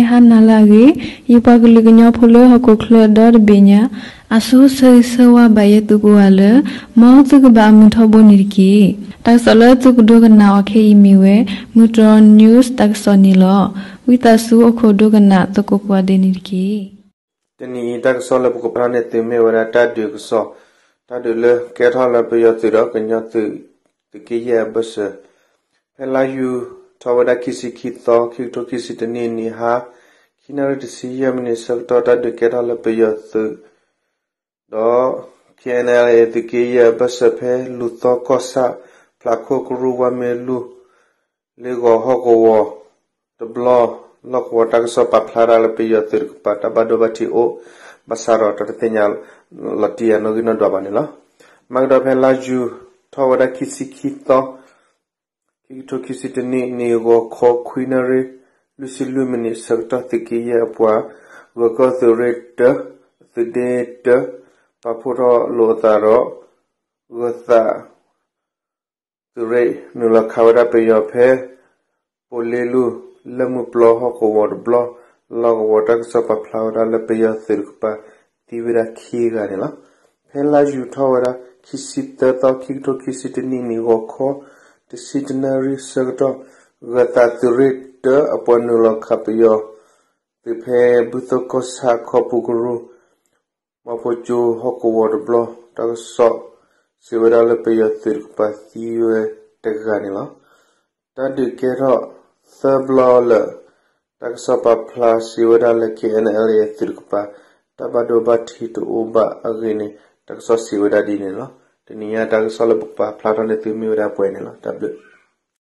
ဟါနၤလၢအဂ့ၤ, ယပှၤကလုာ်ကညီဖိလၢဟီၣ်ခိၣ်ချၢဒီတဘ့ၣ်ညါ, အဆိဆၢဂ့ၤဆၢဝါဘၣ်ယဲသုကိးဂၤလၢ မ်သုကဘၣ်အမုာ်ထီဘိန့ၣ်တက့ၢ်. တၢ်ကစီၣ်လၢသုကဒိကနၣ်အီၤခဲအံၤမ့ၢ်ဝဲ မုၢ်တြီၢ် news တၢ်ကစီၣ်န့ၣ်လီၤ. ဝံသးစူၤအိၣ်ခိးဒိကနၣ်သကိးကိးဂၤဒဲးန့ၣ်တက့ၢ်. တနံၤအံၤတၢ်ကစီၣ်လၢပကဖးန့ၢ်သုမ့ၢ်ဝဲဒၣ်တၢ်ဒုးကစီၣ်, တၢ်ဒုးလၢကဲထီၣ်လၢပယီၤသုးဒီးကညီသုး သုးက့ယဲၢ်အဘၢၣ်စၢၤ ဖဲလါယူၤထီၣ်ဝဲဒၣ်ခံဆံခံသီ ခံကထိခံဆံတနံၣ်နံၤဟါ ခံနၣ်ရံၣ်တဆံယဲၢ်မံးနံးဆၢကတီၢ် တၢ်ဒုးကဲထီၣ်လၢပယီၤသုး ဒီး K N L A သုးက့ယဲၢ်အဘၢၣ်စၢၤဖဲလူၤသီကီၢ်ဆၣ် ဖျးခိၣ်ကရူၢ်ဝါမ့ၢ်လူၢ် လ့ၣ်ဂီၤဟီၣ်ကဝီၤတဘျီ လီၢ်ကဝီၤတၢ်ကစီၣ်ပာ်ဖျါဒၣ်လၢပယီၤသုးတကပၤတၢ်ဘၣ်ဒိဘၣ်ထံးအိၣ် ဘၣ်ဆၣ်ဒီးတၢ်တသ့ၣ်ညါလီၤတံၢ်အနီၣ်ဂံၢ်နီၣ်ဒွးဘၣ်န့ၣ်လီၤ. မၤကဒီးဖဲလါယူၤထီၣ်ဝဲဒၣ်ခံဆံခံသီ ခံကထိခံဆံတနံၣ်နံၤဂီၤခီခွံနၣ်ရံၣ် လွံၢ်ဆံလွံၢ်မံးနံးဆၢကတီၢ် သုးက့ယဲၢ်အပှၤ ဂၢၤကီၢ်သုးရ့ၣ်တၢ သုးဒ့တၢ ပာ်ဖှိၣ်ထီၣ်လိာ်အသးဒီး ဂၢၤသး သုးရ့ၣ်နုာ်လီၤခးဝဲဒၣ်ပယီၤဖဲ ပိာ်လ့လူၢ် လၢၢ်မုၢ်ပျီဟီၣ်ကဝီၤတဘျီ လီၢ်ကဝီၤတၢ်ကစီၣ်ပာ်ဖျါဝဲဒၣ်လၢပယီၤသုးတကပၤသံဝဲဒၣ်ခံဂၤန့ၣ်လီၤ. ဖဲလါယူၤထီၣ်ဝဲဒၣ်ခံဆံသၢသီ ခံကထိခံဆံတနံၣ်နံၤဂီၤခီ တဆံတနၣ်ရံၣ်ဆၢကတီၢ် ဂၢၤသးသုးရ့ၣ်တၢအပှၤနုာ်လီၤခးပယီၤသုးဖဲဘုသိၣ်ကီၢ်ဆၣ်ခီပူၤကရူၢ် မီဖိကၠိဟီၣ်ကဝီၤတဘျီ တၢ်ကစီၣ်စံးဝဲဒၣ်လၢပယီၤသုးတကပၤသံဝဲတဂၤန့ၣ်လီၤ. တၢ်ဒုးကဲထီၣ်သၢဘျီလၢာ် တၢ်ကစီၣ်ပာ်ဖျါစံးဝဲဒၣ်လၢ K N L A သုးတကပၤ တၢ်ဘၣ်ဒိဘၣ်ထံးတအိၣ်ဘၣ်အဂ့ၢ်န့ၣ် တၢ်ကစီၣ်စံးဝဲဒၣ်ဒ်န့ၣ်လီၤ. တနံၤညါတၢ်ကစီၣ်လၢပပာ်ဖျါထီၣ်န့ၢ်သုမ့ၢ်ဝဲဒၣ်ပှဲၤန့ၣ်လီၤ. တၢ်ဘျုး